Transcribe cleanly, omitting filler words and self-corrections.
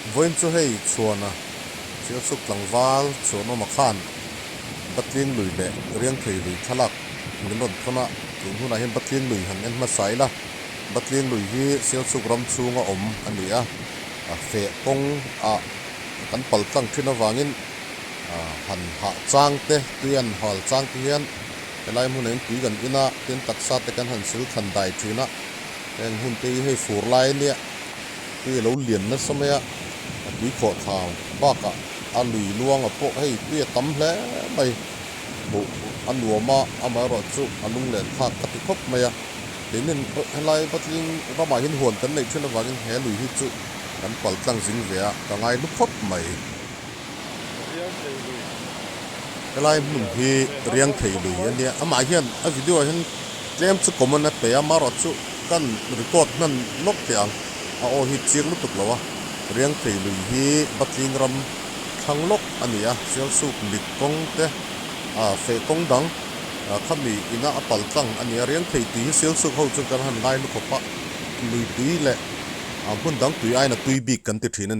Vawiin chu hei chhuana Sialsuk tlangval Chhuanawma khan Batling lui leh Riangthei lui thlalak min rawn thawn a, tun hunah hian Batling lui han en hmasa ila, Batling lui hi Sialsuk ram chhunga awm a ni a, feh kawng ah kan pal tlang thin avangin han hah chang te, tui an hal chang te hian helai hmunah hian tui kan in a, tin taksa te kan han sil thlan dai thin a, heng hun te hi hei fur lai ania tui a lo lian nasa mai a, a tui khawh thla bakah a lui luanga pawh hei tui a tam hle mai, hmuh a nuam a, amaherawhchu a lunglen thlak ka ti khawp mai a, keinin helai Patling ramah hian huan kan neih thin avangin he lui hi chu kan pal tlang zing ve a, ka ngai hlu khawp mai. Helai hmun hi Riangthei lui a nia, amah hian a video ah hian tlem chu comment a pe a, marawhchu kan record hman lawk teh ang, a aw hi chiang lutuk lo a, Riangthei lui hi Batling ram thlang lawk a ni a, Sialsuk mit kawng te ah feh kawng dang khami ina a pal tlang a ni a, Riangthei tui hi Sialsuk ho chuan kan han ngai lukhawp a, lui tui leh hmun dang tui aiin a tui bik kan ti thin a ni.